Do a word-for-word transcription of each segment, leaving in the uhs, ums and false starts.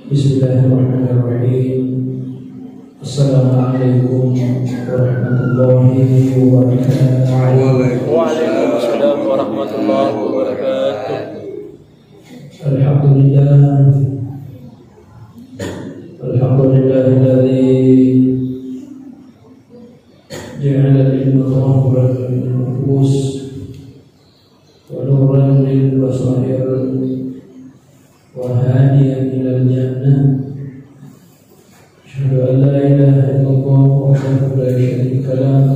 Bismillahirrahmanirrahim. Assalamualaikum warahmatullahi wabarakatuh. Waalaikumsalam warahmatullahi wabarakatuh. Alhamdulillah. Alhamdulillahilladzi ja'ala al-ilma tahiratan lin-nufus wa nuran lil-basair wa hadiyan ilal jannah. Asyhadu an la ilaha illallah wahdahu la syarika lah.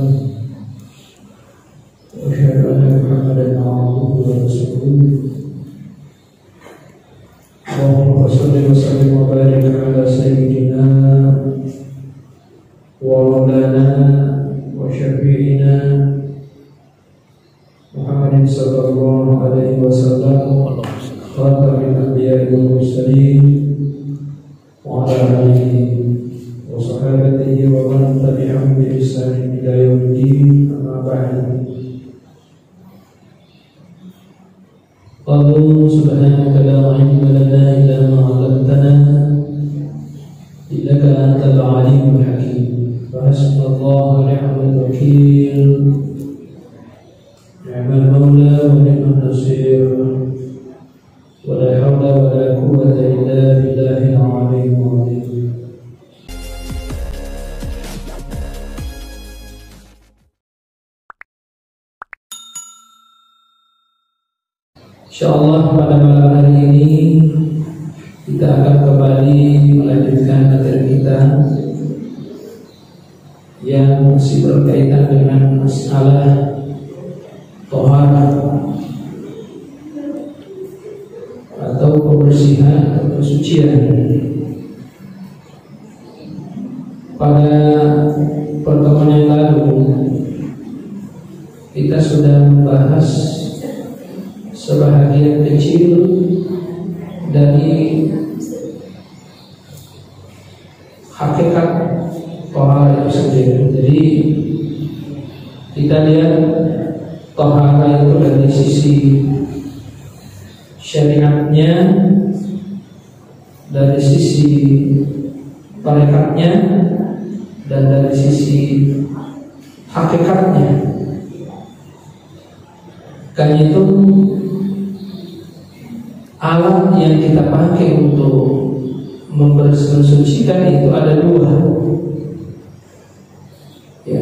Wa asyhadu anna Muhammadan abduhu wa rasuluh. Allahumma shalli wa sallim wa barik ala sayyidina wa maulana wa syafi'ina Muhammadin sallallahu alaihi wasallam, khatamin anbiya'i wal mursalin, wa ala alihi wa sahabatihi wa man tabi'ahum bi ihsanin ila yaumiddin, amma ba'du. Qalu subhanaka la ilma lana illa ma 'allamtana, innaka antal alimul hakim. Fa hasbunallahu wa ni'mal wakil. Ni'mal maula wa ni'man nasir. Wa la haula wa la quwwata illa billahil aliyyil azim. Insyaallah, pada malam hari ini kita akan kembali melanjutkan materi kita yang masih berkaitan dengan masalah toharah atau kebersihan atau kesucian. Pada pertemuan yang lalu, kita sudah membahas sebahagian kecil dari hakikat toharah itu sendiri. Jadi, kita lihat toharah itu dari sisi syariatnya, dari sisi tarekatnya, dan dari sisi hakikatnya. Karena itu, alat yang kita pakai untuk membersih, mensucikan itu ada dua. Ya.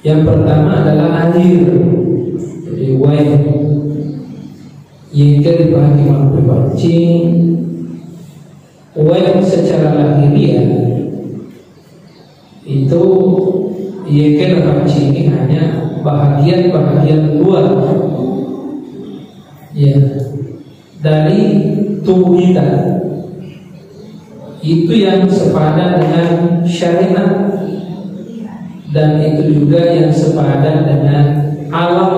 Yang pertama adalah air. Jadi, wai. Yang kedua, dipakai mampu pancing. Wai secara lahiriah itu, iya kena pancing ini hanya bahagian-bahagian luar. Ya. Dari tubuh kita. Itu yang sepadan dengan syariat, dan itu juga yang sepadan dengan alam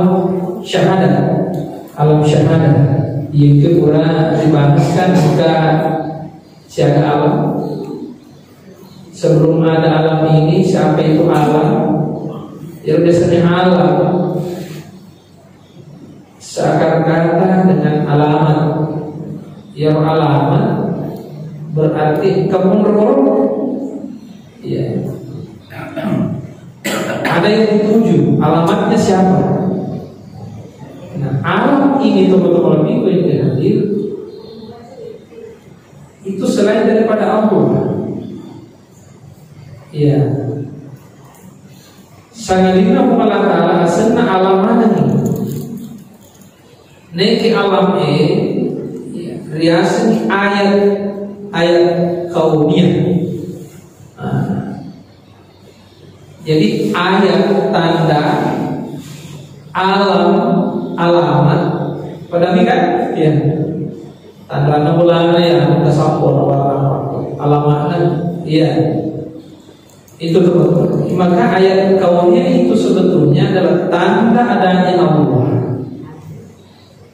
syahadat. Alam syahadat. Yaitu pura dibahaskan ke siaga alam. Sebelum ada alam ini, siapa itu alam? Ya, biasanya alam. Seakan kata dengan alamat. Yang alamat berarti kampung roro. Iya. Ada yang dituju, alamatnya siapa? Nah, alam ini, tokoh-tokoh minggu yang hadir, itu selain daripada Allah. Iya. Sangadinna Puang Allah Ta'ala asenna alam manengngi. Neke alam e, iya, riaseng ayat, ayat kauniyah. Nah, jadi ayat tanda alam, alamat, pada kan? Iya. Tanda bulan yang kita sampun warna apa? Alamatnya, iya. Itu teman-teman. Maka ayat kauniyah itu sebetulnya adalah tanda adanya Allah.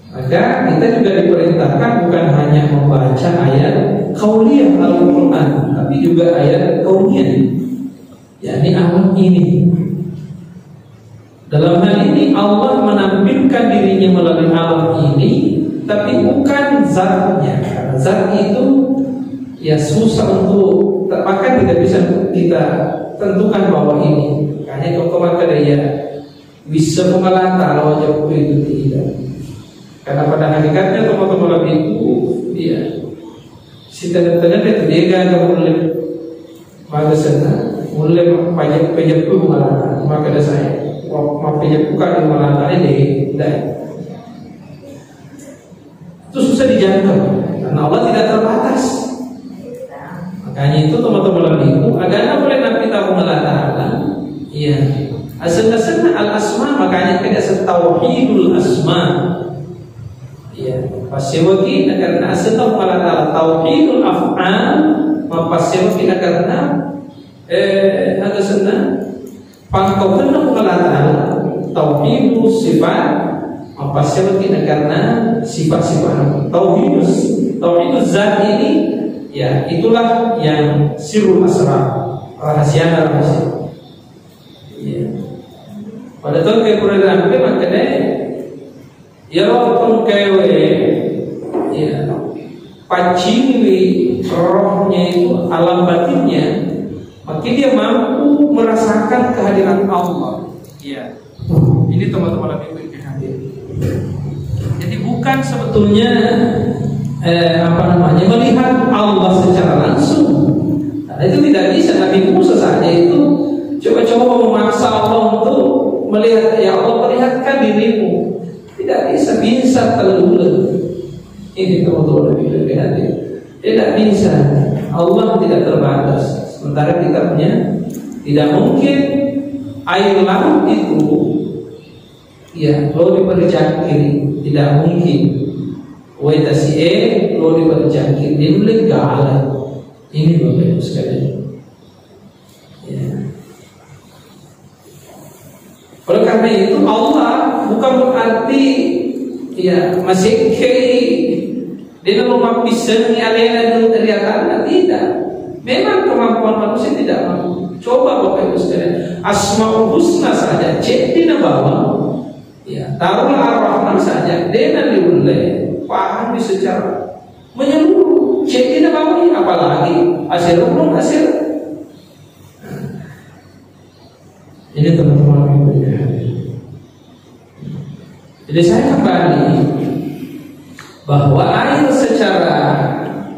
Maka kita juga diperintahkan bukan hanya membaca ayat kauniyah Al-Quran, tapi juga ayat kauniyah, yakni alam ini. Dalam hal ini, Allah menampilkan dirinya melalui alam ini Tapi bukan zatnya. Karena zat itu ya susah untuk, bahkan tidak bisa kita tentukan bahwa ini. Hanya kau kemakan ya bisa mengalata Allah itu tidak. Karena pada hakikatnya teman-teman Nabi itu ya sitengah-tengah itu dia gak boleh. Maka sana mulai pajak pajak pun mengalata. Maka ada saya mau pajak bukan mengalata ini deh. Itu susah dijangkau karena Allah tidak terbatas. Makanya itu teman-teman Nabi itu agama boleh Nabi tahu Allah Ta'ala. Iya. Asal-asalnya al-asma, makanya kita tauhidul asma. Iya. Pasewaki karena asal Allah Ta'ala tauhidul af'al, mapasewaki karena eh ada senang Pangkaukenna Puang Allah Ta'ala, tauhidu sifat, mappassereki nakarna sifat-sifat. Tauhidu, tauhidu zat ini, ya, itulah yang sirrul asrar, rahasia rahasia. Ya. Pada tahun ke Quran makanya Iyaro engkaewe, iya, paccingiwi rohnya itu, alam batinnya, maka dia mampu merasakan kehadiran Allah. Iya. Ini teman-teman Nabi yang hadir. Jadi bukan sebetulnya eh, apa namanya melihat Allah secara langsung. Karena itu tidak bisa. Nabi Musa saja itu coba-coba memaksa Allah untuk melihat, ya Allah, perlihatkan dirimu. Tidak bisa, bisa terlalu. Ini teman-teman lebih lebih hati. Tidak bisa. Allah tidak terbatas. Sementara kita punya, tidak mungkin air laut itu ya lo diperjangkiri, tidak mungkin. Wetasi e lo diperjangkiri, dia boleh galak. Ini Bapak Ibu sekalian. Ya. Oleh karena itu Allah bukan berarti ya masih kei dia mau mapisengi alena dulu dari atasnya, tidak. Memang kemampuan manusia tidak mampu. Coba Bapak Ibu sekalian, Asmaul Husna saja cek di bawah. Ya, taruhlah Ar-Rahman saja, dia nanti ulai paham di secara menyeluruh. Cek di bawah, apalagi hasil belum hasil. Ini teman-teman yang mulia. Jadi saya kembali bahwa air secara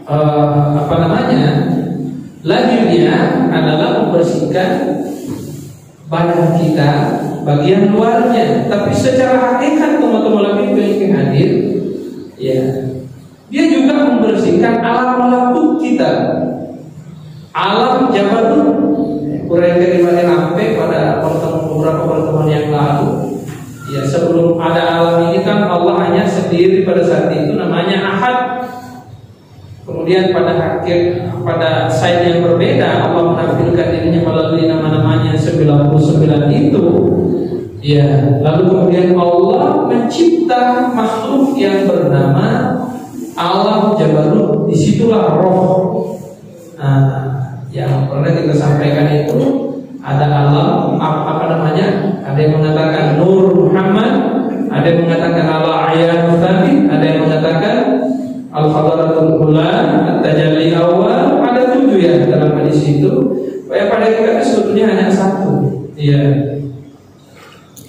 eh, apa namanya lahirnya adalah membersihkan badan kita bagian luarnya, tapi secara hakikat teman-teman lebih baik yang hadir ya dia juga membersihkan alam malakut kita. Alam jabarut. Kurang dari mana sampai pada pertemuan, beberapa pertemuan yang lalu. Ya, sebelum ada alam ini kan Allah hanya sendiri pada saat itu namanya Ahad. Kemudian pada akhir, pada side yang berbeda Allah menampilkan dirinya melalui nama-namanya sembilan puluh sembilan itu. Ya, lalu kemudian Allah mencipta makhluk yang bernama alam jabarut. Disitulah roh. Nah, yang pernah kita sampaikan itu ada alam ap- apa namanya? Ada yang mengatakan Nur Muhammad, ada yang mengatakan Allah Ayanul Tadi, ada yang mengatakan Al Hadaratul Ula, At Tajalli Awal, ada tujuh ya dalam hadis itu. Yang pada kita sebetulnya hanya satu. Iya.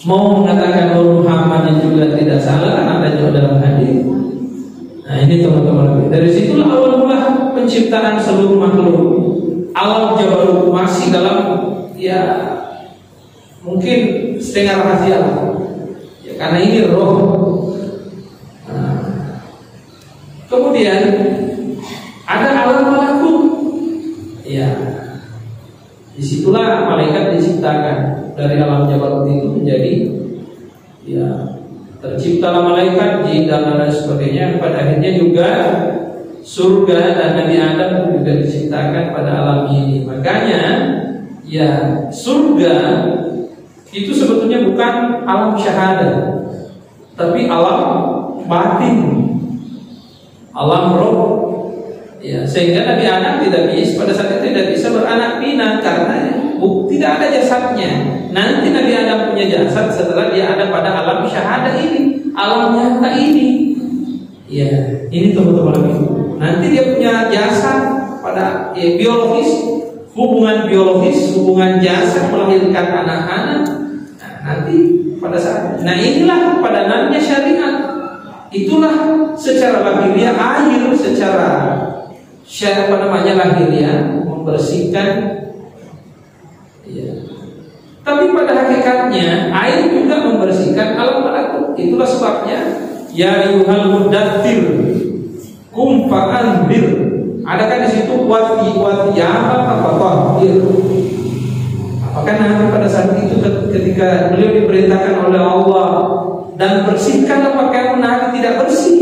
Mau mengatakan Nur Muhammad juga tidak salah karena ada juga dalam hadis. Nah ini teman-teman, dari situlah awal mula penciptaan seluruh makhluk. Alam jabarut masih dalam ya mungkin setengah rahasia lah. Ya, karena ini roh. Nah, kemudian ada alam malakut. Ya, Disitulah malaikat diciptakan dari alam jabarut itu menjadi ya terciptalah malaikat, jin dan lain sebagainya. Pada akhirnya juga surga dan Nabi Adam juga diciptakan pada alam ini. Makanya ya surga itu sebetulnya bukan alam syahadat, tapi alam batin. Alam roh. Ya, sehingga Nabi Adam tidak bisa pada saat itu tidak bisa beranak pinak karena bu- tidak ada jasadnya. Nanti Nabi Adam punya jasad setelah dia ada pada alam syahadah ini, alam nyata ini. Ya, ini teman-teman lebih. Nanti dia punya jasad pada, ya, biologis, hubungan biologis, hubungan jasad melahirkan anak-anak. Nah, nanti pada saat, nah, inilah padanannya syariat. Itulah secara lahiriah air, secara syariat, apa namanya, lahiriah membersihkan. Iya. Tapi pada hakikatnya, air juga membersihkan alam malakut. Itulah sebabnya, ya ayyuhal muddatsir, qum fa'anzir. Adakah di situ wati-, wa tsiyabaka fatahhir? Apakah Nabi pada saat itu, ket-, ketika beliau diperintahkan oleh Allah dan bersihkanlah pakaianmu, Nabi tidak bersih?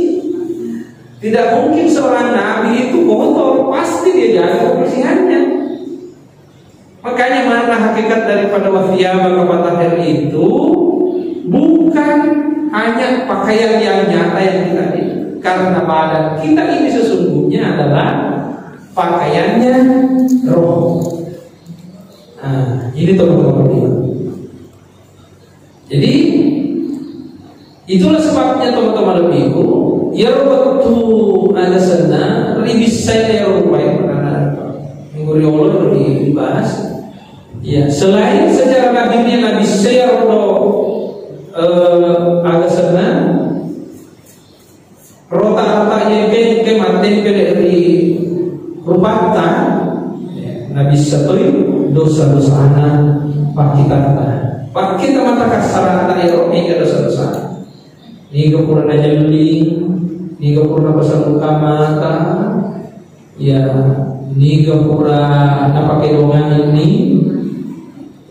Tidak mungkin seorang Nabi itu kotor, pasti dia jaga kebersihannya. Makanya makna hakikat daripada wa tsiyabaka fatahhir itu bukan hanya pakaian yang nyata yang kita lihat, karena badan kita ini sesungguhnya adalah pakaiannya roh. Nah, ini teman-teman. Jadi, itulah sebabnya teman-teman lebihku, iyaro wettu aga senna, ribissai iyaro rupai, karena minggu riolo dibahas. Ya, selain secara lahirnya nabissai iyaro, eh, aga senna, rota-rota yengke, yengke mattempele ri rupatta, ya, nabissa toi dosa-dosana pakkitatta. Pakkita mata kassaratta ero, niga dosa-dosana. Niga pura najelli, niga pura napasang luka mata, ya, niga pura napake dongan ini,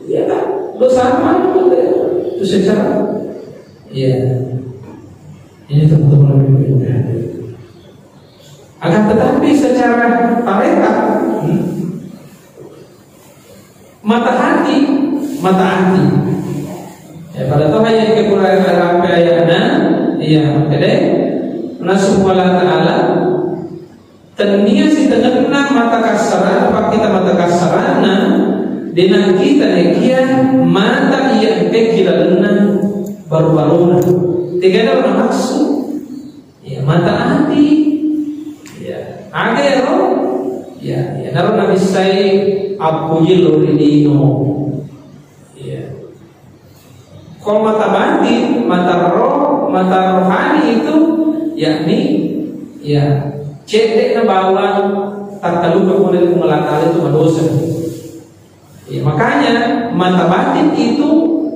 ya, dosa mana itu secara, ya. Ini teman-teman lebih mudah. Akan tetapi secara tarekat, hmm, mata hati, mata hati. Ya, pada toha yang kekurangan sampai ayatna, iya, oke deh. Nasubhanahu wa ta'ala, tennia sitengenna mata kassarana, pakkita mata kassarana, denang kita nekia mata iya engke kilalenna baru-baruna. Tegana maksud Iya, mata ati. Iya. Aga ero? Iya, iya. Naro nabissai appuji lo ri lino. Iya. Kalau mata batin, mata roh, mata rohani itu, yakni, ya, cedde na bawang takkaluka pole Puang Allah Ta'ala itu madosa. Ya, makanya mata batin itu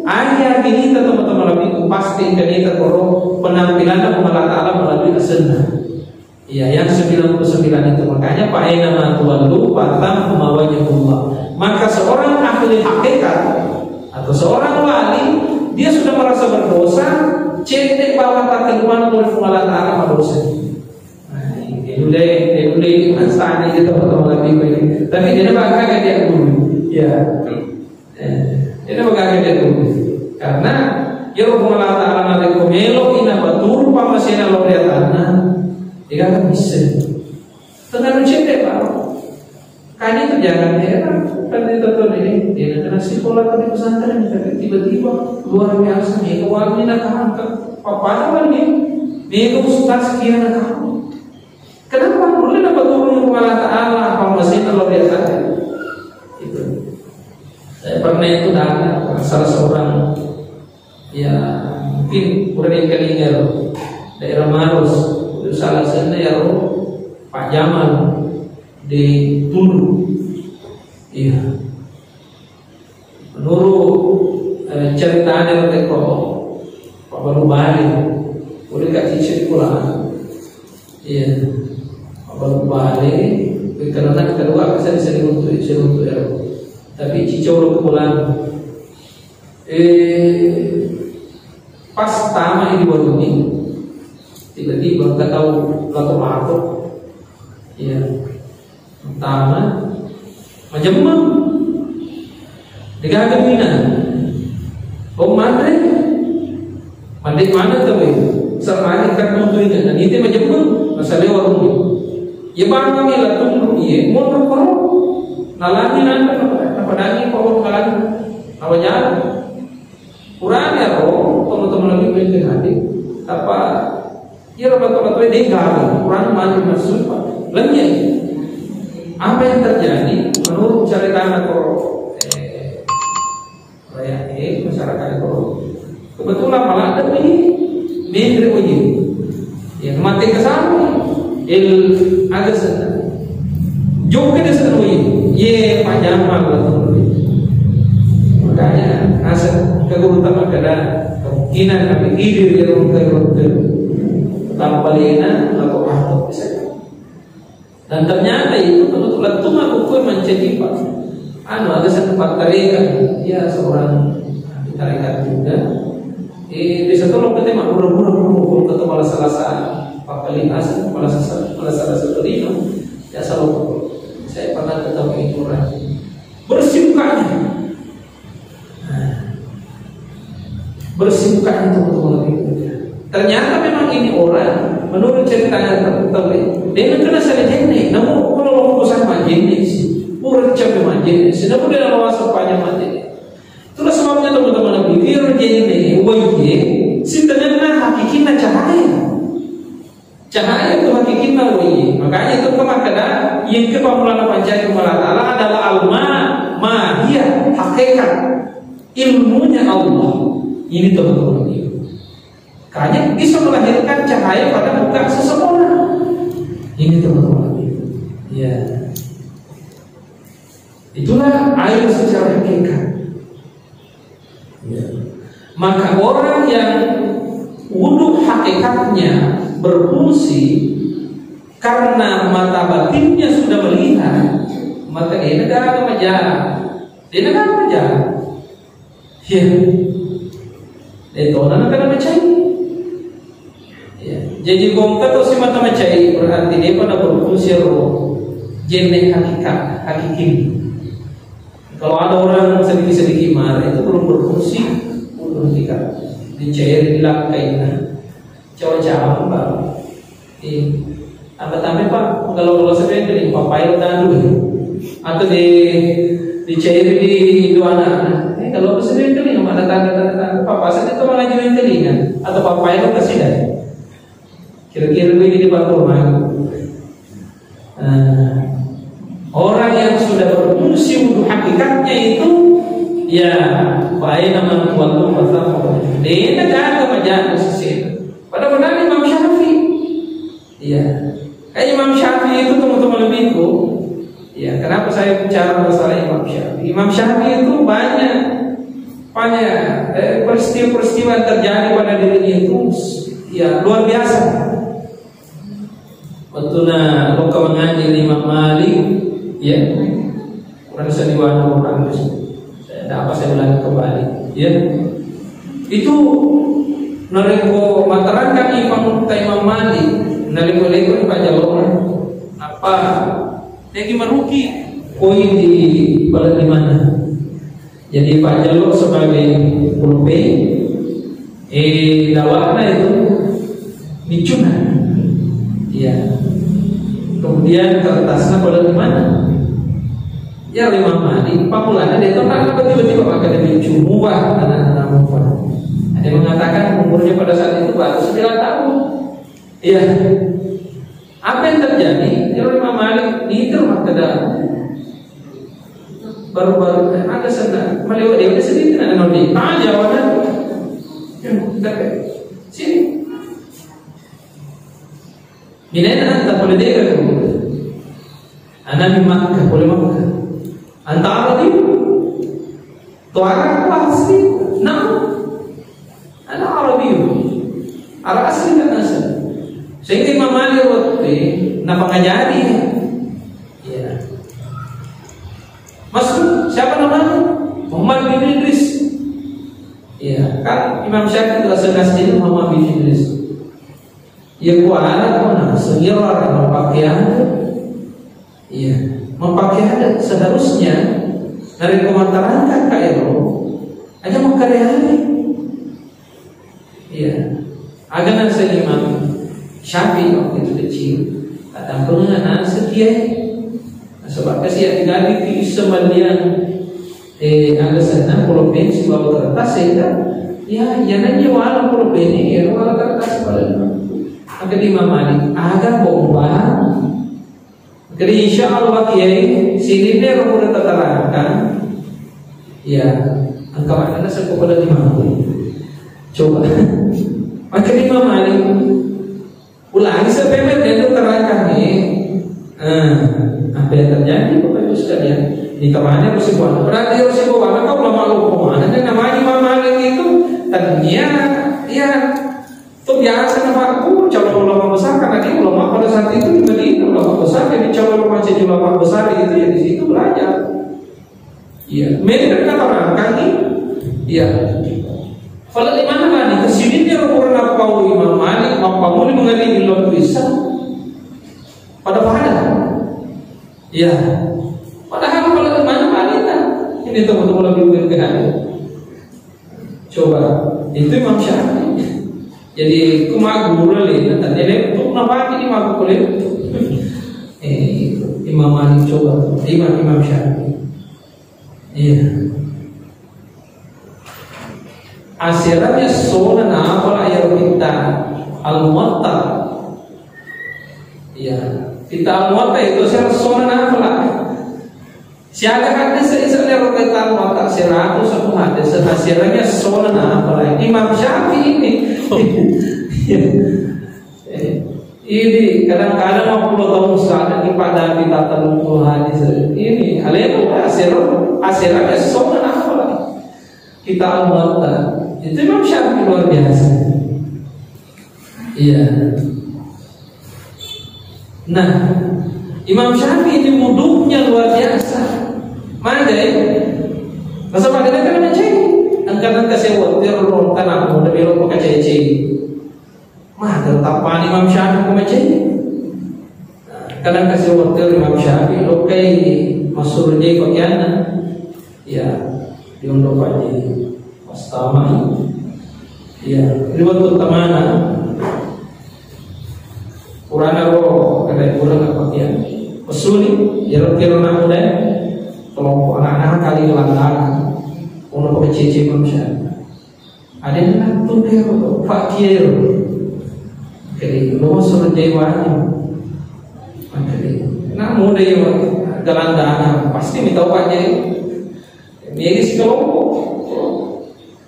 agi-agi nita teman-teman lebih itu pasti engka nita koro penampilanna Puang Allah Ta'ala melalui asenna. Ya, yang sembilan puluh sembilan itu. Makanya, fa aina ma tuwallu fathamma wajhullah. Maka seorang ahli hakikat atau seorang wali, dia sudah merasa berdosa, cedde bawang takkaluka pole Puang Allah Ta'ala madosa. Nah, ini dulu deh, ini dulu deh, ini kan sana aja teman-teman lebih ini. Tapi dia bakal kayak dia dulu. Ya. Eh, dia bakal kayak dia dulu. Karena, ya, Puang Allah Ta'ala narekko melo ina baturu pamasena lo ri atanna, dia kan bisa. Tengah lu cedde, Pak. Makanya itu jangan heran, kan itu tuh nih, dia kena sekolah di pesantren, tapi tiba-tiba luar biasa nih, kewangi nak tahan ke, apa lagi? Nih, itu ustaz kia nak tahan. Kenapa? Mulai dapat turun Puang Allah Ta'ala, apa masih kalau dia tadi? Itu. Saya pernah itu datang, salah seorang, ya, mungkin udah dikalingal daerah Maros, itu salah sana ya, Pak Jamal di Tulu. Iya. Menurut, eh, ceritanya mereka, Pak Balu Bali, udah kasih sekolah. Iya. Apa bale, karena kedua bisa, bisa diruntuh, bisa diruntuh ya. Tapi cicolo ke bulan. Eh, pas tama di warung ini, tiba-tiba nggak tahu lato-lato. Iya. Tama, majemmeng. Degaga mina. Oh, manre. Manre mana tau ya? Sermani kan tutu ini. Dan itu majemmeng. Masalah warung ini. Ya, bang kami lah tunggu. Iya, mau koro. Nalani nanda, apa dangi, apa kalan. Apa jalan? Kurang ya, oh, teman-teman lagi penting hati. Apa Iyaro batu-batu e dé' gaga, kurang mati massupa. Lennye. Apa yang terjadi? Menurut ceritana to, eh, rakyat, eh, masyarakat to. Kebetulan maladde' ini, menre' ini. Ya, mate ke sana. Il, aga senna. Jokka de' senna ini. Ye, pajama betul. Makanya, asa ke guru tak ada kemungkinan tapi ide dia ke guru. Tanpa lena atau apa bisa. Dan ternyata itu kebetulan tuh aku kue mancaji, Pak. Anu, ada satu Pak tarekat, dia seorang ahli tarekat juga. Eh, biasa tuh lo ketemu buru-buru, buru-buru ketemu malah salah sa-, Pak Khalil Hasan, malah sa-, malah salah satu lima. Ya, selalu saya pernah ketemu itu orang. Bersih mukanya. Nah, bersih mukanya, teman-teman lebih mulia. Ternyata memang ini orang, menurut ceritanya, teman-teman, dia kena salah jenis. Namun kalau lo sama jenis, urut cabe jenis. Namun dia lawas sepanjang mati. Itulah sebabnya, teman-teman lebih mulia, jenis, wajib, si tengenna hakikinna cahaya. Cahaya itu hakikinna woi. Makanya itu ke makkeda, yang ke pamulana pancaji Allah Ta'ala adalah al-ma, ma, dia, hakikat. Ilmunya Allah. Ini, teman-teman. Makanya bisa melahirkan cahaya pada muka seseorang. Ini, teman-teman. Ya. Itulah air secara hakikat. Ya. Maka orang yang wudhu hakikatnya berfungsi karena mata batinnya sudah melihat, maka dia negara maja. Dia negara maja. Ya. Dia tahu anak kena macai. Ya. Jadi, kongka to si mata macai berarti dia pada berfungsi roh. Jenis hakikat, hakikin. Kalau ada orang sedikit-sedikit marah, itu belum berfungsi, belum tinggal dicair, dilangkain. Nah, cawa-cawa, Pak. Eh, tambah-tambah, Pak, kalau, kalau sebenarnya papai lo tandu, atau di, dicair di dua anak. Eh, kalau sebenarnya mana tanda-tanda, Pak, pasal itu malah jual telinga, atau papai lo kasih dah. Kira-kira ini di Pak Roman. Nah, orang yang sudah berfungsi wudhu hakikatnya itu, ya, baina man tuwallu wa taqwa. Dena kata majak sisi. Pada benar Imam Syafi'i. Iya. Kayak Imam Syafi'i itu, teman-teman lebihku. Ya, kenapa saya bicara masalah Imam Syafi'i? Imam Syafi'i itu banyak, banyak, eh, peristiwa-peristiwa yang terjadi pada dirinya itu, ya, luar biasa. Waktu na lokka mengaji Imam Malik, ya, kurang seniwan Quran itu. Saya, apa saya ulangi kembali, ya. Itu narekko materangkan Imam, Imam Malik, narekko leko Pak Jalur, apa? Jadi maruki koin di pada di mana? Jadi Pak Jalur sebagai pulpen, eh, dawana itu micuna. Iya. Kemudian kertasnya pada di mana? Ya, Imam Malik, pamulana dia itu karena tiba-tiba maka dia mencumua anak-anak muda. Ada yang mengatakan umurnya pada saat itu baru sembilan tahun. Iya. Apa yang terjadi? Ya, Imam Malik itu makkeda baru-baru ada sana melewat dia udah sedikit ada noni. Tanya mana? Sini. Minena anta pole dega tu. Ana di Makkah, pole Makkah. Anta Arabi. To Arab asli. Nah. Ana Arabi. Arab asli kan asal. Sehingga Imam Ali waktu napangajari. Ya. Masuk, siapa namanya? Muhammad bin Idris. Ya, kan Imam Syafi'i itu asal aslinya Muhammad bin Idris. Iya, ku adat mana? Sehingga orang memakai adat. Iya, memakai adat seharusnya dari komentar angkat ka ero aja mau karya hari. Iya, agana saya Imam Syafi'i waktu itu kecil, tak tampil anak sekiai. Sebab kasih yang tinggal di sembalian, eh, ada sana pulpen sibawa kertas sehingga ya, ya nanya wala pulpen ini ya wala kertas pada Makkeda Imam Malik, aga ko uba? Jadi insya Allah kiai, sininna ro pura tatarangkan. Ya, engka maknana seppo pada lima. Coba. Makkeda Imam Malik, ulangi sampai mana itu terangkan nih. Eh, apa yang terjadi Bapak Ibu sekalian? Di temannya Rosibuana. Berarti Rosibuana kau ulama hukum mana? Dan namanya Imam Malik itu ternyata ya Itu biasa nafa'ku calon ulama besar karena dia ulama pada saat itu di Madinah ulama besar, jadi calon remaja ulama besar itu ya di situ belajar. Iya, mereka kata orang kami, iya. Kalau di mana tadi kesini dia ukuran apa Imam Malik, apa mau mengerti di luar bisa pada pada, iya. Padahal kalau di mana tadi ini tuh betul lebih mungkin ada. Coba, itu Imam Syafi'i. Jadi, ku magguru lena, tadi lena tu napake di magguru lena. Eh, Imam Malik coba, Imam, Imam Syafi'i. Iya. Aseranya sona na apa lah ya kita Al-Muwatta. Iya. Kita Al-Muwatta itu aseranya sona na apa lah. Siaga hadis seisanya roketan watak seratus aku hadis sehasilnya sona apalagi Imam Syafi'i ini. Eh, ini kadang-kadang mau puluh tahun saat ini pada kita terlalu hadis ini. Alemu hasil hasilnya sona apalagi kita Al-Muwatta itu Imam Syafi'i luar biasa. Iya. Nah, Imam Syafi'i ini wuduknya luar biasa. Magai, masa pada kan macai. Angkat-angkat sewa terus tanah, udah belok ke cece. Mah, tetap Imam Syafi'i macai. Kadang kasih waktu Imam Syafi'i, lo kai masuk je pakaian. Ya, diundang Pak Haji. Pastama. Ya, riwayat utamana. Kurana ro, kada kurang apa ya. Pesuni, ya kira nak udah. Kalau anak-anak kali gelandangan, ono kok cece Imam Syafi'i. Ada yang nak tuh dia, Pak Kiai. Jadi, lo suruh dewa. Jadi, nak muda ya, gelandangan. Pasti minta Pak Kiai. Ini sekelompok.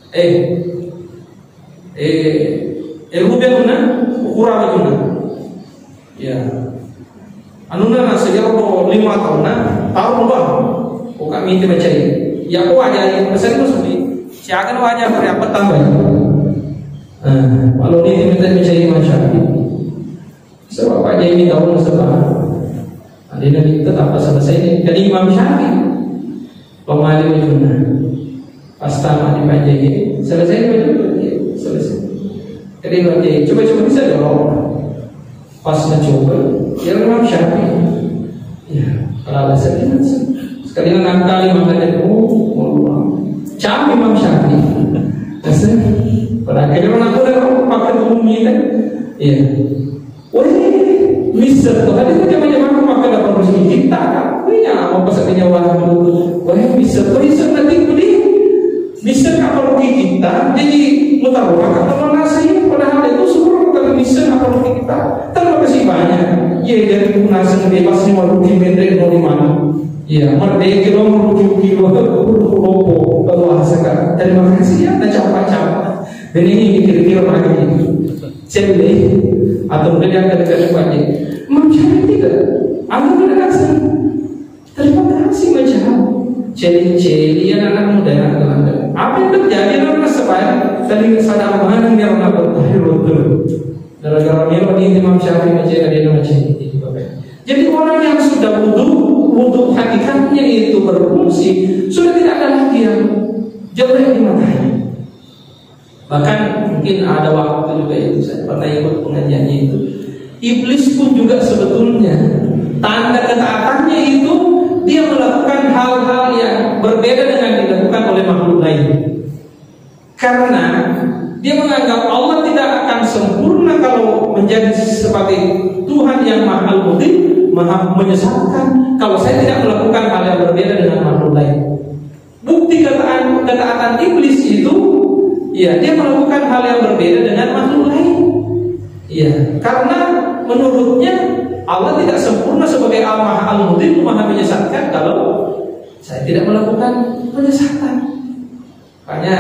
Eh, eh, eh, lu dia mana? Ukuran mana? Ya. Anunna na sejak ko lima tahun na, tahun dua. Ko kami itu mencari. Ya, ko aja yang pesan itu sepi. Siakan wajah hari apa tambah. Nah, kalau ini kita mencari macam. Sebab aja ini tahun sebab. Ada yang tetap selesai ini. Jadi Imam Syafi'i. Pemali ujungnya. Pas tamat di Panjai, selesai di Panjai, selesai. Jadi nanti coba-coba bisa dong. Pas mencoba, ya Imam Syafi'i. Ya, kalau alasan ini sekali enam kali maka dia oh, oh, oh. Cam Imam Syafi'i. Asal, pada akhirnya orang aku dah pakai umum ini kan. Iya. Weh, misseng to, tadi tu jama-jama aku makan dapat rezeki kita kan. Weh, ya, apa pasal nyawa aku? Weh, misseng to, misseng nanti beli. Misseng apa rugi kita? Jadi, mutar apa nasi? Padahal itu suruh tapi misseng apa rugi kita? Terima kasih banyak. Ya, jadi aku nasi bebas ni walau di mendre mau di mana? Ya, merdeka dong rugi-rugi lo, lo, lo, lo, bahasa kan. Terima kasih ya, tak capek-capek. Dan ini kira-kira lagi. Celle atau udah dia kata kata pakai. Imam Syafi'i tidak. Aku tidak kasih. Terima kasih macam. Celle-celle ya anak muda yang akan. Apa yang terjadi dalam sebaik tadi sadar mana yang akan bertahan betul. Gara-gara melo ni Imam Syafi'i macam ada yang macam ini. Jadi orang yang sudah wudhu, wudhu hakikatnya itu berfungsi, sudah tidak ada lagi yang jelek di matanya. Bahkan mungkin ada waktu juga itu saya pernah ikut pengajiannya itu. Iblis pun juga sebetulnya tanda ketaatannya itu dia melakukan hal-hal yang berbeda dengan dilakukan oleh makhluk lain. Karena dia menganggap Allah tidak akan sempurna kalau menjadi sebagai Tuhan yang maha muti, maha menyesatkan kalau saya tidak melakukan hal yang berbeda dengan makhluk lain. Bukti ketaatan, ketaatan iblis itu, ya dia melakukan hal yang berbeda dengan makhluk lain. Iya, karena menurutnya Allah tidak sempurna sebagai Al-Maha Al-Mudhillu, Maha Menyesatkan, kalau saya tidak melakukan penyesatan. Makanya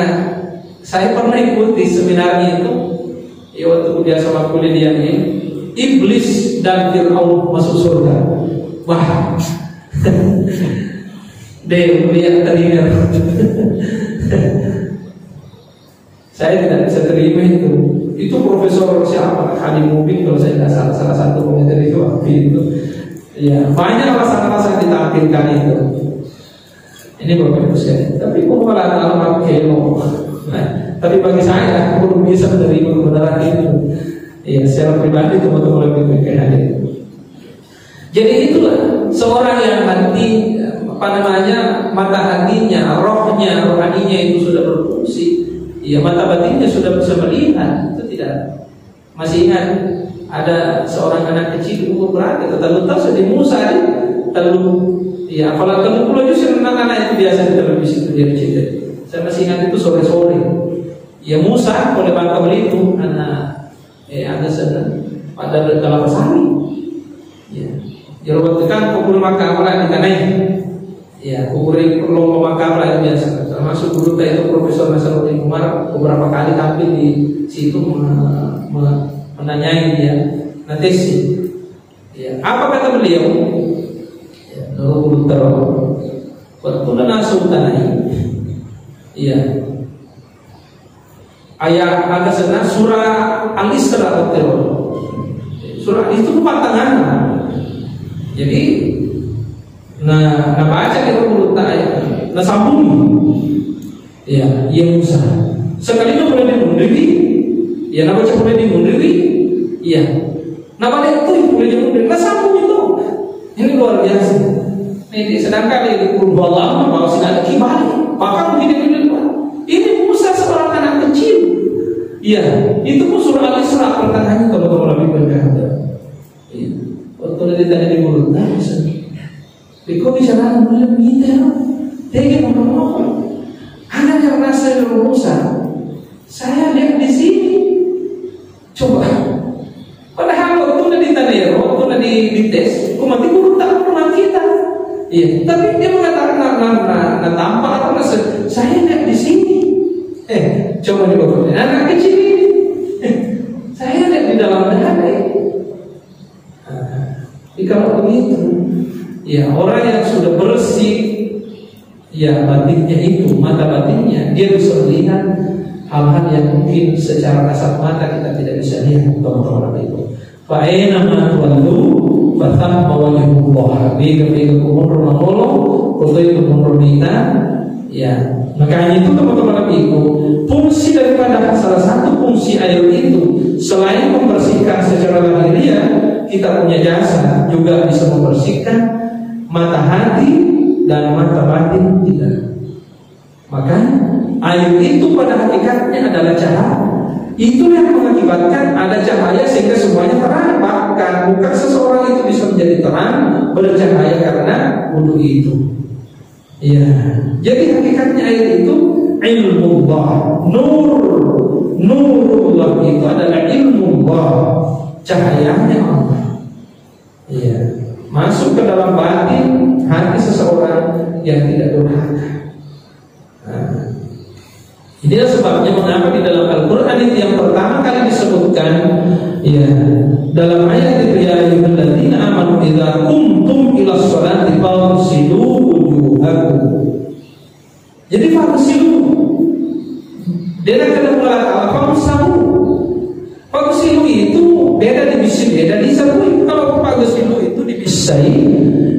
saya pernah ikuti seminarnya itu, ya, waktu biasa waktu kuliah ini, iblis dan Fir'aun masuk surga. Wah, deh, kuliah tadi. Saya tidak bisa terima itu. Itu Profesor siapa? Khalil Mubin, kalau saya tidak salah, salah satu komentar itu waktu itu. Ya, banyak alasan-alasan ditampilkan itu. Ini Bapak Ibu sekalian. Tapi kok malah alamat kelo. Nah, tapi bagi saya, aku belum bisa menerima kebenaran itu. Ya, secara pribadi, teman-teman lebih baik hadir. Jadi itulah seorang yang nanti, apa namanya, mata hatinya, rohnya, rohaninya itu sudah berfungsi, ya, mata batinnya sudah bisa melihat, itu tidak. Masih ingat, ada seorang anak kecil umur berapa? Terlalu tahu di Musa, ya, terlalu, ya, apalagi terlalu pulau justru anak-anak itu biasa di televisi itu dia cerita. Saya masih ingat itu sore-sore. Ya, Musa oleh Bangka Belitung, anak Eh, ada sedang pada dalam sari. Ya. Jadi waktu kan pukul maka apa di tanah. Ya, pukul lomba maka apa biasa. Termasuk guru saya itu Profesor Nasaruddin Umar beberapa kali tampil di situ me- me- menanyai dia. Nanti sih. Ya, apa kata beliau? Ya, Nurul Tero. Waktu nana sultan. Iya. Ayat ada sana surah Al-Isra, betul. Surah itu pantangan. Jadi, nah, nah baca kita dulu tak ayat. Nah sambung. Ya, ya Musa. Sekali boleh dimunduhi. Ya, nah baca boleh dimunduhi. Ya. Nah, balik itu boleh dimunduhi. Nah sambung itu. Ini luar biasa. Ini sedangkan di Qul Huwallahu, kalau sudah ada kibali, bahkan begini-begini, Pak. Ini Musa seorang anak kecil. Iya, itu pun surah Al-Isra pertengahannya kalau kalau lebih berkata. Iya. Waktu dia tadi di mulut, nah, bisa. Beko bicara mulai minta, tega ngomong. Ada yang rasa Musa. Saya lihat di sini. Coba. Padahal waktu na di tanero, waktu na di, di tes, umat itu tak pernah kita. Iya, tapi dia mengatakan, nah, nah, nah, nah, tampak apa rasa? Saya lihat di sini. Eh, coba di bawah. Anak kecil ini. Eh, saya lihat di dalam dada ini. Nah, jadi kalau begitu, ya, orang yang sudah bersih, ya, batinnya itu, mata batinnya, dia bisa melihat hal-hal yang mungkin secara kasat mata kita tidak bisa lihat, teman-teman itu. Fa aina ma tuwallu, fa thamma wajhullah. Bega-bega kumur manolong, foto itu kumur minta. Ya, makanya itu, teman-teman itu, fungsi daripada salah satu fungsi air itu, selain membersihkan secara lahiriah, kita punya jasa juga bisa membersihkan mata hati dan mata batin kita. Maka air itu pada hakikatnya adalah cahaya. Itu yang mengakibatkan ada cahaya sehingga semuanya terang. Bahkan bukan seseorang itu bisa menjadi terang, bercahaya karena wudhu itu. Ya, jadi hakikatnya air itu ilmu Allah, nur, nurullah itu adalah ilmu Allah, cahayanya Allah. Iya, masuk ke dalam batin hati seseorang yang tidak durhaka. Nah, inilah sebabnya mengapa di dalam Al-Quran itu yang pertama kali disebutkan, ya, dalam ayat itu, "Ya ayyuhalladzina amanu idza qumtum ila sholati faghsilu wujuhakum." Jadi faghsilu. Dia nak kena mengatakan faghsalu. Faghsilu itu beda dibisi, beda disabui. Kalau faghsilu itu dibisai,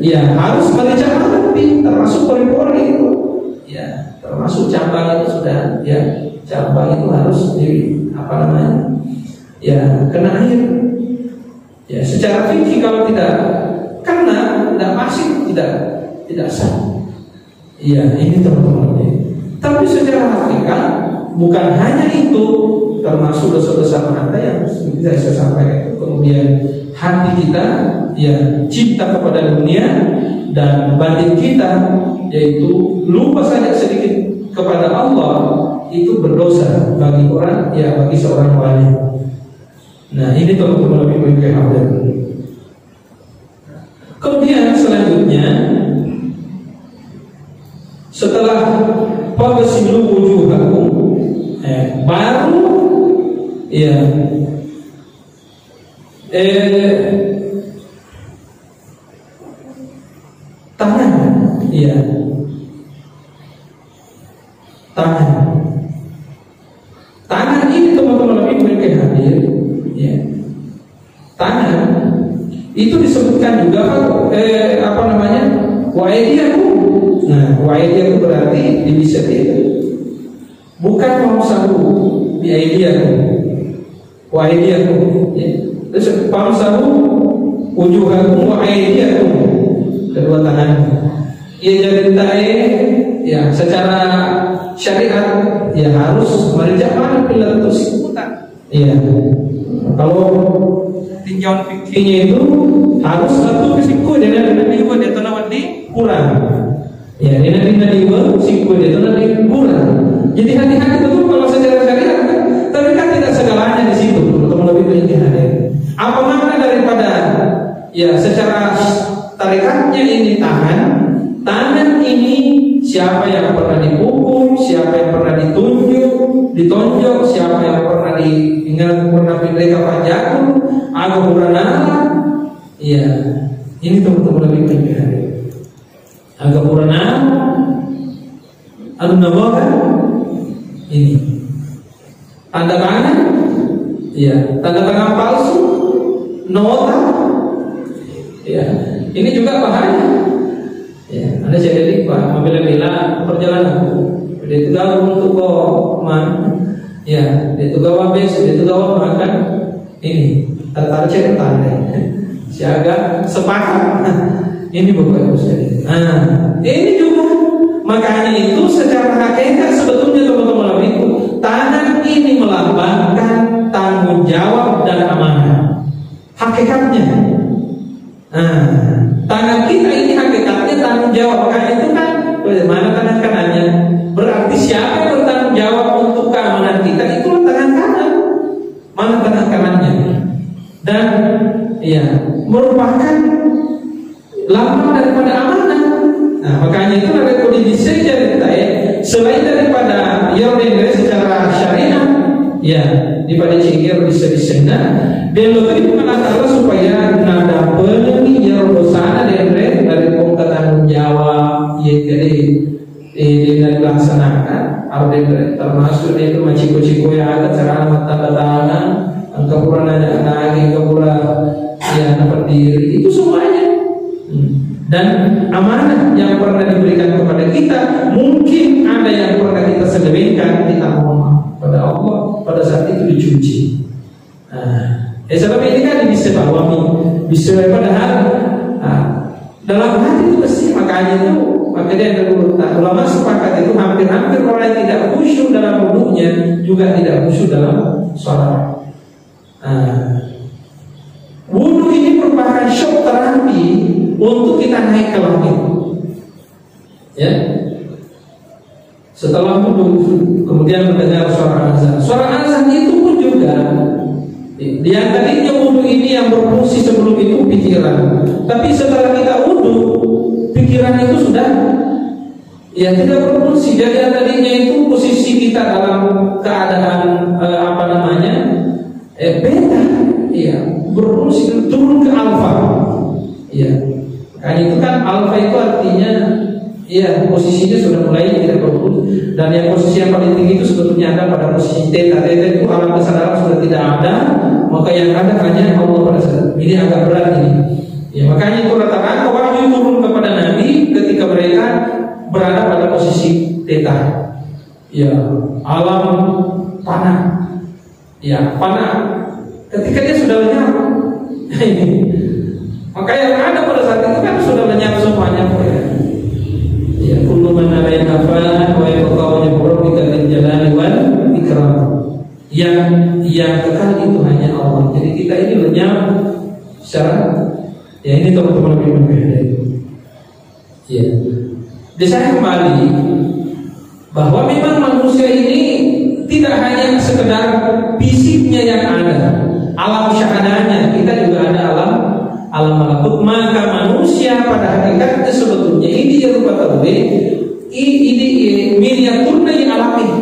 ya harus bagi cakar, tapi termasuk pori-pori itu. Ya, termasuk cabang itu sudah, ya, cabang itu harus di, apa namanya, ya, kena air. Ya, secara fikih kalau tidak kena, tidak masih, tidak, tidak sah. Iya, ini teman-teman. Tapi secara hakikat bukan hanya itu, termasuk dosa-dosa mata yang seperti saya sampaikan itu. Kemudian hati kita, ya, cinta kepada dunia, dan batin kita, yaitu lupa saja sedikit kepada Allah, itu berdosa bagi orang, ya, bagi seorang wali. Nah, ini teman-teman lebih baik hadir. Kemudian selanjutnya, setelah "Faghsilu wujuhakum", eh, baru, ya, eh, tangan, ya, tangan. Tangan ini, teman-teman lebih baik hadir, ya. Tangan itu disebutkan juga, eh, apa namanya, "Wa aidiakum". Nah, "wa aidiakum" berarti di bisa tidak. Bukan "wamsahu bi aidiakum". "Wa aidiakum", ya. Terus "famsahu wujuhakum wa aidiakum", kedua tangan. Ya, jadi tae, ya, secara syariat, ya, harus merijak mana pilatus. Iya. Kalau tinjauan fikihnya itu harus satu ke siku, jadi ada dua, dia tahu nama di kurang. Ya, dia nanti tadi dua siku, dia tahu nanti kurang. Jadi hati-hati betul kalau secara syariat, kan? Tapi kan tidak segalanya di situ, teman-teman lebih baik hadir. Apa makna daripada, ya, secara tarikatnya ini tangan, tangan ini siapa yang pernah dipukul, siapa yang pernah ditunjuk, ditonjok, siapa yang pernah di, ingat pernah pindah ke Panjaku, Aga Puranala. Iya, ini teman-teman lebih penting. Aga Puranala, anu nabawa ini. Tanda tangan, iya. Tanda tangan palsu, nota, iya. Ini juga bahaya. Ya, ada saya jadi, Pak, mabela-bela perjalanan. Dia itu gabung untuk kau man, ya, dia itu gawa bes, dia itu gawa makan. Ini, tata cerita nih. Siaga sepakat. Ini Bapak Ibu sekalian. Nah, ini juga. Makanya itu secara hakikat sebetulnya, teman-teman, lebih itu, tangan ini melambangkan tanggung jawab dan amanah. Hakikatnya. Nah, tangan kita ini hakikatnya tanggung jawab. Makanya itu kan, mana tangan kanannya? Berarti siapa yang bertanggung jawab untuk keamanan kita? Itulah tangan kanan. Mana tangan kanannya? Dan, ya, merupakan lambang daripada amanah. Nah, makanya itu ada kode desain cerita, ya. Selain daripada yang denre secara syariat, ya, daripada cengkir bisa disenna, dan lebih mengenal supaya nada pelengi yang dosana denre dari kongka tanggung jawab, ya, jadi eh, dia dilaksanakan, ada yang termasuk dia itu maciko-ciko ya, ada cara tanda tangan, engka pura nanya lagi, engka pura ya, dapat diri, itu semuanya. Hmm. Dan amanah yang pernah diberikan kepada kita, mungkin ada yang pernah kita selewengkan, kita mohon maaf pada Allah, pada saat itu dicuci. Nah, eh, sebab ini kan bisa bawa mi, bisa, padahal, nah, dalam hati itu bersih, makanya itu, makanya ada guru. Nah, ulama sepakat itu hampir-hampir orang yang tidak khusyuk dalam wudhunya juga tidak khusyuk dalam sholat. Nah, wudhu ini merupakan shock terapi untuk kita naik ke langit. Ya. Setelah wudhu, kemudian mendengar suara azan. Suara azan itu pun juga, yang tadinya wudhu ini yang berfungsi sebelum itu pikiran. Tapi setelah kita wudhu, pikiran itu sudah, ya, tidak berfungsi. Jadi yang tadinya itu posisi kita dalam keadaan, eh, apa namanya, eh, beta, ya, berfungsi turun ke alfa. Ya. Makanya itu kan alfa itu artinya, iya, posisinya sudah mulai tidak bagus. Dan yang posisi yang paling tinggi itu sebetulnya ada pada posisi teta. Teta itu alam kesadaran sudah tidak ada, maka yang ada hanya Allah pada saat ini. Agak berat ini. Ya, makanya itu rata-rata wahyu turun kepada Nabi ketika mereka berada pada posisi teta. Ya, alam tanah. Ya, fana. Ketika dia sudah lenyap. Maka yang ada pada saat itu kan sudah lenyap semuanya. Ya, kullu man alaiha fan wa yabqa wajhu rabbika dzul jalali wal ikram. Yang, yang kekal itu hanya Allah. Jadi kita ini lenyap secara, ya, ini teman-teman lebih mengerti. Ya. Jadi saya kembali bahwa memang manusia ini tidak hanya sekedar fisiknya yang ada, Alam syahadanya, kita juga ada alam, alam malakut. Maka manusia pada hakikatnya sebetulnya ini ya rupa tauwe, i-, ini, i-, miniaturnya di alam ini.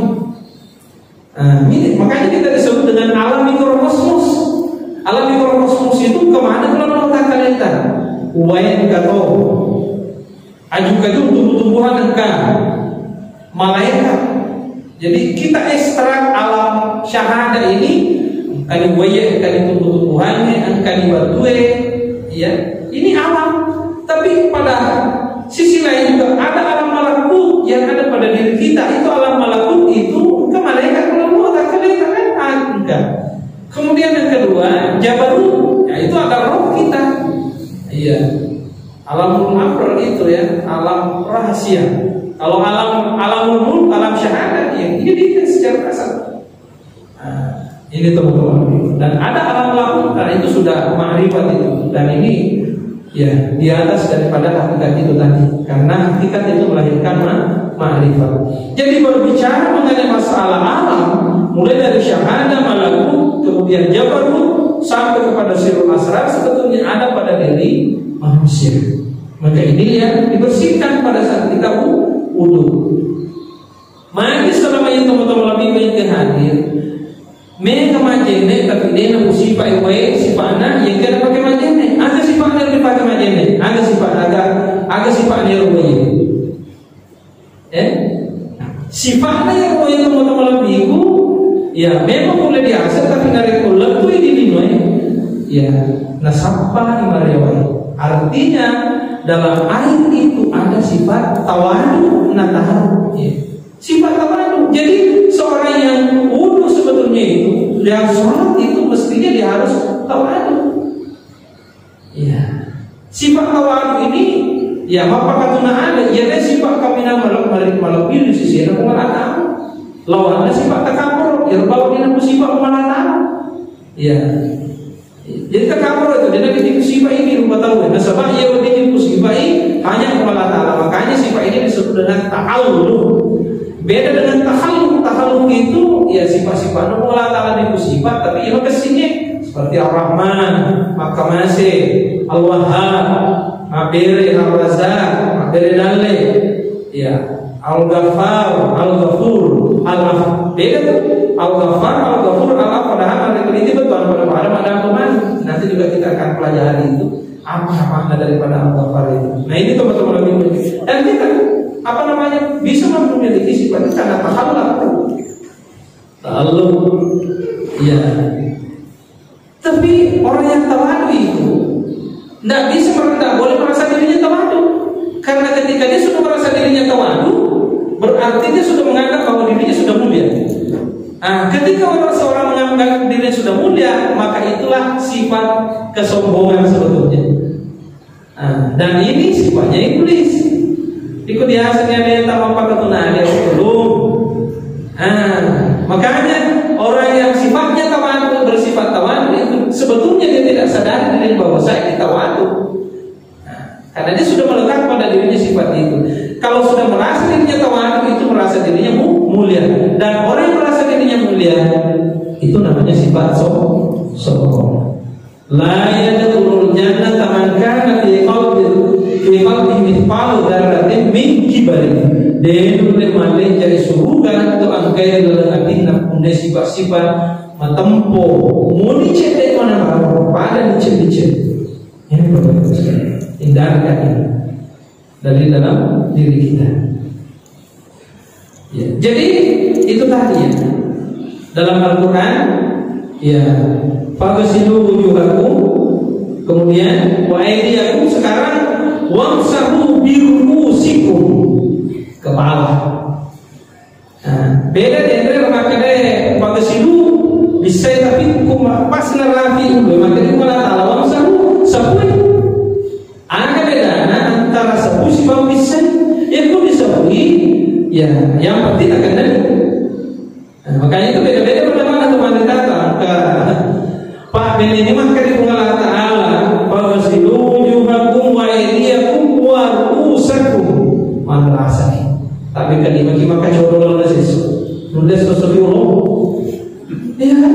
Nah, ini makanya kita disebut dengan alam mikrokosmos. Alam mikrokosmos itu kemana kalau mau tak kalita? Wayan kato. Aju-kaju tumbuh-tumbuhan engka malaikat. Jadi kita ekstrak alam syahada ini, engkani waye, engkani tumbuh-tumbuhannya, engkani batue, ya. Ini alam. Tapi pada sisi lain juga ada alam malakut yang ada pada diri kita. Itu alam malakut itu engka malaikat kalau mau tak kalita kan? Enggak. Kemudian yang kedua, jabarut. Ya, itu ada roh kita. Iya. Alamul amr itu ya, alam rahasia. Kalau alam, alamul mulk, alam syahadat, ya, ini detail secara kasar. Nah, ini teman-teman. Dan ada alam laut, nah, itu sudah ma'rifat itu. Dan ini, ya, di atas daripada hakikat itu tadi. Karena hakikat itu melahirkan ma-, ma'rifat. Jadi berbicara mengenai masalah alam, mulai dari syahadah, malakut, kemudian jabarut, sampai kepada sirrul asrar, sebetulnya ada pada diri manusia. Maka ini yang dibersihkan pada saat kita wu-, wudu. Maka selama itu teman-teman lebih baik ke hadir, mega majene tapi dena sifa wae, sifana yang kena pakai majene. Ada sifana yang dipakai majene, ada sifat, ada, ada sifat yang wae. Eh? Sifatnya yang mau itu mau teman minggu, ya memang boleh biasa, tapi narekko lettu ini lino, eh, ya nasabba ni mariawai. Artinya dalam air itu ada sifat tawadu nataru. Ya. Sifat tawadu. Jadi seorang yang wudu sebetulnya itu, yang sholat itu mestinya dia harus tawadu. Iya. Sifat tawadu ini, ya, mappakatuna ada, iya deh sifat kaminang malak-, malak-, malebbi di sisi Allah Ta'ala. Lawanna sifat takabur, ya, bawang dina ku sifat Allah Ta'ala. Iya. Jadi takabur itu, dia lagi ku sifat ini rupa tahu. Nasaba iya wedding ku sifat ini hanya Allah Ta'ala. Makanya sifat ini disebut dengan ta'alluq. Beda dengan takhalluk. Takhalluk itu, ya, sifat-sifat Allah Ta'ala di sifat, tapi ya makasihnya. Seperti Ar-Rahman, makkamase, Al-Wahhab, mabbere, Ar-Razzaq, mabbere dalle, ya, Al-Ghaffar, Al-Ghafur, Al-Af-, beda tuh. Al-Ghaffar, Al-Ghafur, Al-Af, padahal ada keliti betul, pada, pada, pada, nanti juga kita akan pelajari itu. Apa makna daripada Al-Ghaffar itu? Nah, ini teman-teman lebih penting. Dan kita, apa namanya, bisa memiliki sifat itu karena takhalluk. Ta'alluq. Iya. Tapi orang yang tawadu itu nggak bisa mer-, nggak boleh merasa dirinya tawadu. Karena ketika dia sudah merasa dirinya tawadu, berarti dia sudah menganggap bahwa dirinya sudah mulia. Nah, ketika orang, seorang menganggap dirinya sudah mulia, maka itulah sifat kesombongan sebetulnya. Ah, dan ini sifatnya iblis. Iko biasanya dia tak mau pakai tunai dia belum. Ah, makanya orang yang sifatnya tawadu, bersifat tawadu itu sebetulnya dia tidak sadar diri bahwa saya ini tawadu. Nah, karena dia sudah melekat pada dirinya sifat itu. Kalau sudah merasa dirinya tawadu, itu merasa dirinya mu-, mulia. Dan orang yang merasa dirinya mulia, itu namanya sifat so-, sombong. La yadkhulul jannata man kana fi qalbi, fi qalbihi mithqalu dzarratin min kibrin. De nulle mallenceng suruga tu engkae ri laleng atinna punna sifat-sifat matempo muni cedde mana baru pada dicet-dicet. Ini perlu hindarkan ini. Dari dalam diri kita. Ya, jadi itu tadi ya. Dalam Al-Quran, ya, "Faghsilu wujuhakum", kemudian "wa aydiyakum", sekarang "wamsahu bi ru'usikum", kepala. Nah, beda deh, itu yang makanya "faghsilu" bisa, tapi kuma-, pas narafi dulu, makanya kuma Allah Ta'ala "wamsahu", sapui. Aga bedana antara sapu sibawa bissai? Ya, ku disapui, ya, yang penting akan dari. Nah, makanya itu beda-beda pendapat teman datang ke Pak Beni ini maka di Allah Ta'ala, "Faghsilu wujuhakum wa aydiyakum wa ru'usakum." Mana rasanya? Tapi kan ini maka coba lo sesu. Nulis sesuatu. Ya kan?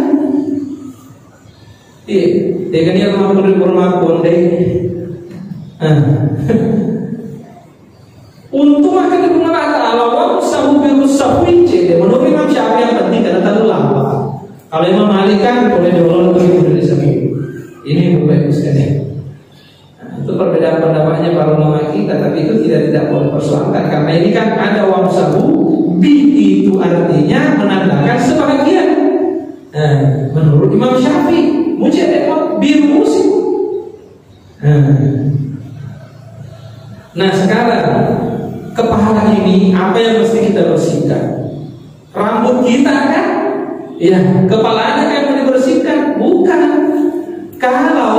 Jadi, yang mampu rumah kondai. Ah. Untung akan di Allah Ta'ala, wamsahu birus safwi, cede. Menurut Imam Syafi'i yang penting karena terlalu lama. Kalau Imam Malik kan boleh diolok ke dari sini. Ini Bapak Ibu sekalian. Nah, itu perbedaan pendapatnya para ulama kita, tapi itu tidak, tidak boleh persoalkan. Karena ini kan ada wamsahu bi, itu artinya menandakan sebahagian. Nah, menurut Imam Syafi'i, mujede biru musim. Nah, sekarang kepala ini apa yang mesti kita bersihkan? Rambut kita kan? Ya, kepalanya kan yang dibersihkan? Bukan. Kalau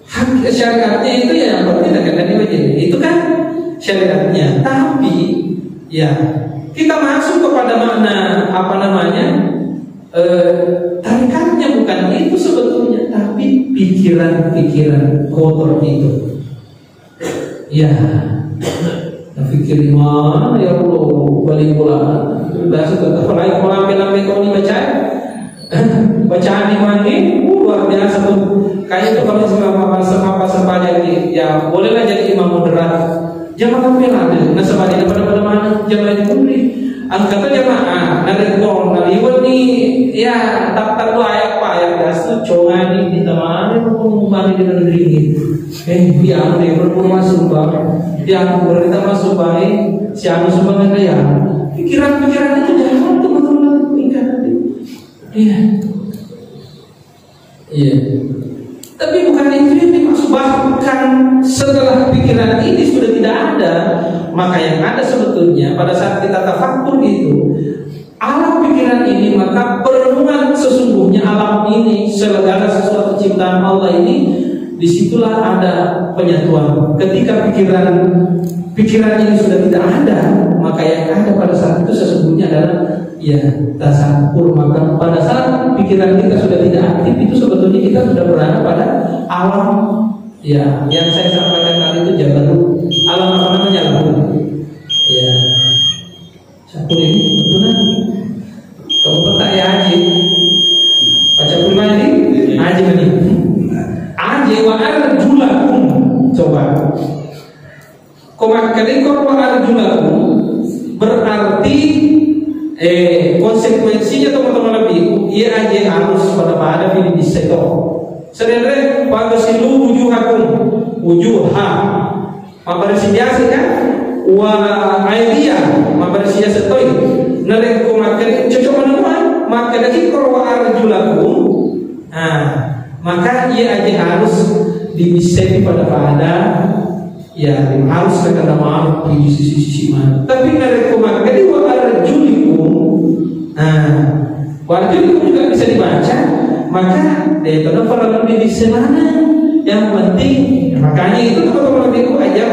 hak syariatnya itu ya yang penting kan itu kan syariatnya. Tapi ya kita masuk kepada makna apa namanya? Eh, tarikatnya bukan itu sebetulnya, tapi pikiran-pikiran kotor itu. Ya, tapi gimana ya Allah, balik bola. Biasa tetap lain, kalau ambil-ambil kau ini baca, bacaan imam ini, uh, luar biasa tuh. Kayak itu kalau sama apa, sama apa, sama aja gitu. Ya, bolehlah jadi imam moderat. Jamaah pela de, nasaba de pada-pada maneng jamaah di puri. Angkata jamaah, narekko naliweng ni, ya, daftar doa ya, Pak, ya, biasa congani di tamane pengumuman di negeri ini. Eh, dia anu deh, berpura masuk, Bang. Dia anu berita masuk, Bang. Eh, si anu sumbang ada ya. Pikiran-pikiran itu jangan tuh, betul-betul tingkat nanti. Iya. Iya. Tapi bukan itu yang dimaksud. Bahkan setelah pikiran ini sudah tidak ada, maka yang ada sebetulnya pada saat kita tafakur itu, alam pikiran ini, maka perenungan sesungguhnya alam ini, segala sesuatu ciptaan Allah ini, disitulah ada penyatuan. Ketika pikiran pikiran ini sudah tidak ada, maka yang ada pada saat itu sesungguhnya adalah ya, tasakur. Maka pada saat pikiran kita sudah tidak aktif, itu sebetulnya kita sudah berada pada alam, ya, yang saya sampaikan tadi itu jabaru. Alam apa namanya? Alam. Ya. Sakur ini, betul kan? Kamu petak ya, Haji? Baca kurma ini? Haji ini. Haji wa arjulakum. Coba. Ko makkedai ko wa arjulakum, berarti, eh, konsekuensinya, teman-teman, lebih, iya aja harus pada-pada pilih di seto. Sebenarnya, fagsilu wujuhakum, wujuha. Mabbarisi biasa kan? Wa aidia, mabbarisi biasa toi. Narekko makkedai, cocok mana, makkedai ko wa arjulakum. Nah, maka iya aja harus dibisai pada-pada. Ya, harus terkena maaf di sisi-sisi mana. Tapi narekko makkeda wa arjulikum, nah, wa arjulikum juga bisa dibaca, maka dia itu perlu di sisi mana. Yang penting, makanya itu teman-teman ibu aja,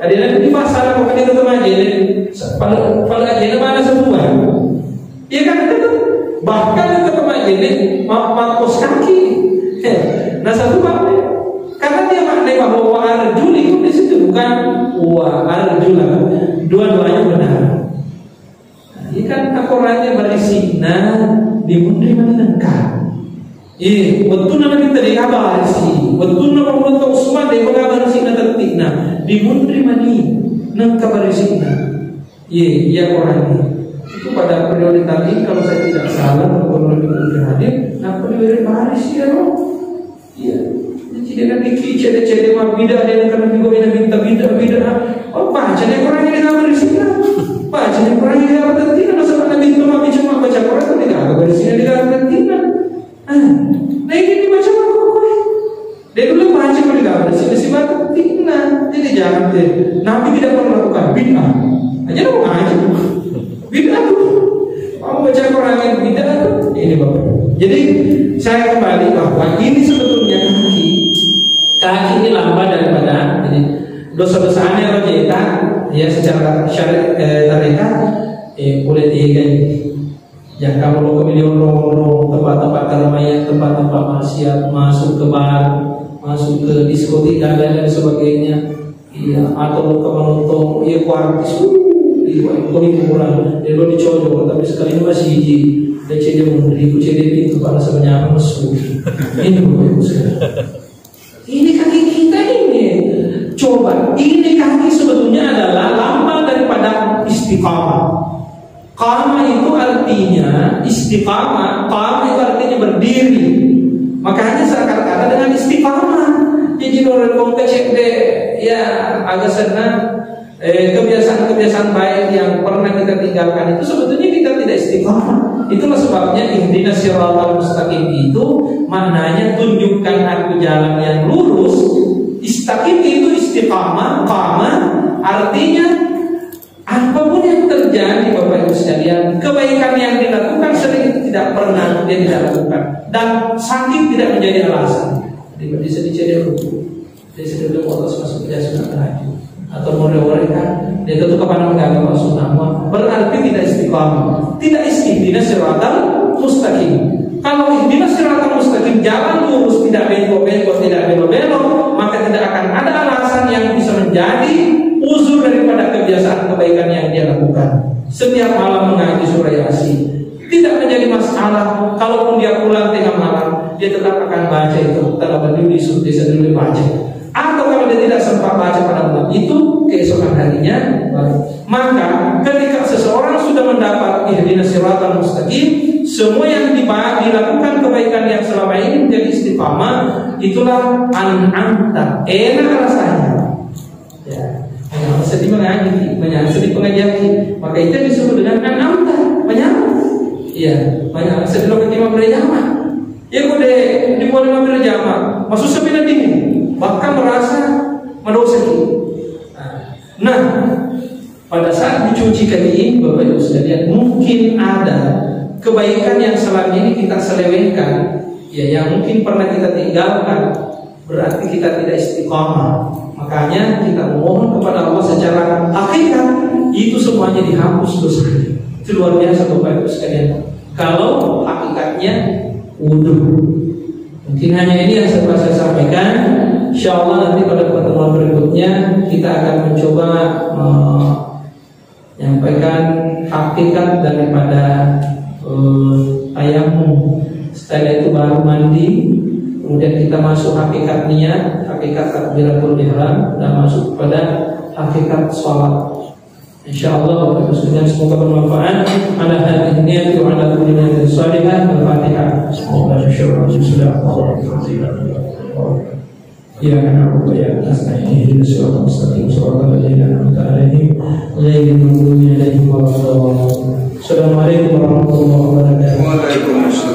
ada yang di pasar, makanya itu teman aja deh. Pada, pada aja mana semua. Iya kan, itu tuh. Bahkan itu kemarin ini ma-, makos kaki. Heh. Nah, satu bab, karena dia maknai bahwa wa arjulikum di situ bukan wa arjulakum. Dua-duanya benar. Nah, ini kan akoranya barisina di munri manengka. Iya, waktu nama kita di kabar sih. Waktu nama Usman di kabar sih, nah, tertik, nah, di munri mani nengka barisina. Iya, iya, orangnya. Itu pada periode tadi, kalau saya tidak salah, kalau lebih hadir, nah, periode Paris ya, loh. Iya. Jadi dia kan dikit, cede-cede, mah, bid'ah, dia kan juga ini minta bid'ah, bid'ah. Oh, baca deh orangnya di kamar di sini. Baca deh orangnya di kamar tadi, masa mana bintang, mah, cuma baca Quran, tidak ada di sini, di kamar tadi, nah. Ah, nah, ini dibaca apa, kok? Dia dulu baca, kok, di kamar, sini, si batu, tinggal. Jadi jangan deh. Nabi tidak pernah melakukan bid'ah. Aja dong, aja. Bid'ah tuh. Kamu baca Quran yang bid'ah tuh. Ini, Bapak. Jadi, saya kembali bahwa ini sebetulnya kaki. Kaki ini lambang daripada, jadi, dosa-dosanya, kalau kita, ya, secara syari-, eh, tarekat, eh, boleh tiga ini. Jangka lo ke milion rong-rong, tempat-tempat keramaian, tempat-tempat maksiat, masuk ke bar, masuk ke diskotik dan lain-lain sebagainya. Iya, atau lo ke menonton, iya, ku artis, uh, Kau itu kurang, dia lo dicodoh, tapi sekali masih di, dia cedek mundur, itu cedek pintu, pada sebenarnya masuk. Ini Bapak Ibu sekalian. Ini kaki kita ini. Coba, ini kaki sebetulnya adalah lambang daripada istiqamah. Qama itu artinya istiqamah, qama itu artinya berdiri. Makanya saya kata-kata dengan istiqamah. Jadi orang kong kecek deh, ya agak senang. Eh, kebiasaan-kebiasaan baik yang pernah kita tinggalkan itu sebetulnya kita tidak istiqamah. Itulah sebabnya ihdinas siratal mustaqim itu maknanya tunjukkan aku jalan yang lurus. Istaqim itu istiqamah, qama, artinya apapun yang terjadi, Bapak Ibu sekalian, kebaikan yang dilakukan sering tidak pernah dia tidak lakukan dan sakit tidak menjadi alasan. Jadi bisa dicari ruku. Jadi sedang motos masuk dia sudah teraju atau more-ore kan dia tetap kepada mengganggu masuk nama berarti tidak istiqamah, tidak istiqamah siratal mustaqim. Kalau ihdinas siratal mustaqim, jalan lurus, tidak bengkok-bengkok, tidak belok-belok, maka tidak akan ada alasan yang bisa menjadi uzur daripada kebiasaan kebaikan yang dia lakukan. Setiap malam mengaji surah Yasin tidak menjadi masalah. Kalaupun dia pulang tengah malam, dia tetap akan baca itu. Tanggapan dulu, disuruh dia sendiri baca. Atau kalau dia tidak sempat baca pada malam itu, keesokan harinya baru. Maka ketika seseorang sudah mendapat ihdinas siratal mustaqim, semua yang diba- dilakukan kebaikan yang selama ini menjadi istiqamah, itulah an'amta, enak rasanya. Ya, manyameng seddi mengaji, manyameng seddi pengajian. Maka itu disebut dengan an'amta, manyameng. Iya, manyameng seddi lokka mabbere jama. Iya, kode di bulan mabbere jama, masussa pi dingin, bahkan merasa madosa. Nah, pada saat dicuci kaki ini, Bapak Ibu sekalian, mungkin ada kebaikan yang selama ini kita selewengkan, ya, yang mungkin pernah kita tinggalkan, berarti kita tidak istiqamah. Makanya kita memohon kepada Allah secara hakikat, itu semuanya dihapus dosanya. Itu luar biasa, Bapak Ibu sekalian. Kalau hakikatnya wudhu. Mungkin hanya ini yang saya, saya sampaikan. Insya Allah nanti pada pertemuan berikutnya kita akan mencoba eh, menyampaikan hakikat daripada eh, tayamum. Setelah itu baru mandi, kemudian kita masuk hakikat niat, hakikat takbiratul ihram, dan masuk kepada hakikat sholat. Insya Allah, Bapak Ibu sekalian, semoga bermanfaat. Ala hadhihi niyati wa ala kulli niyatin shalihah. Al-Fatihah. Bismillahirrahmanirrahim. إياك نعبد وإياك نستعين. اهدنا الصراط المستقيم. صراط الذين أنعمت عليهم غير المغضوب عليهم ولا الضالين. السلام عليكم ورحمة الله وبركاته. وعليكم السلام.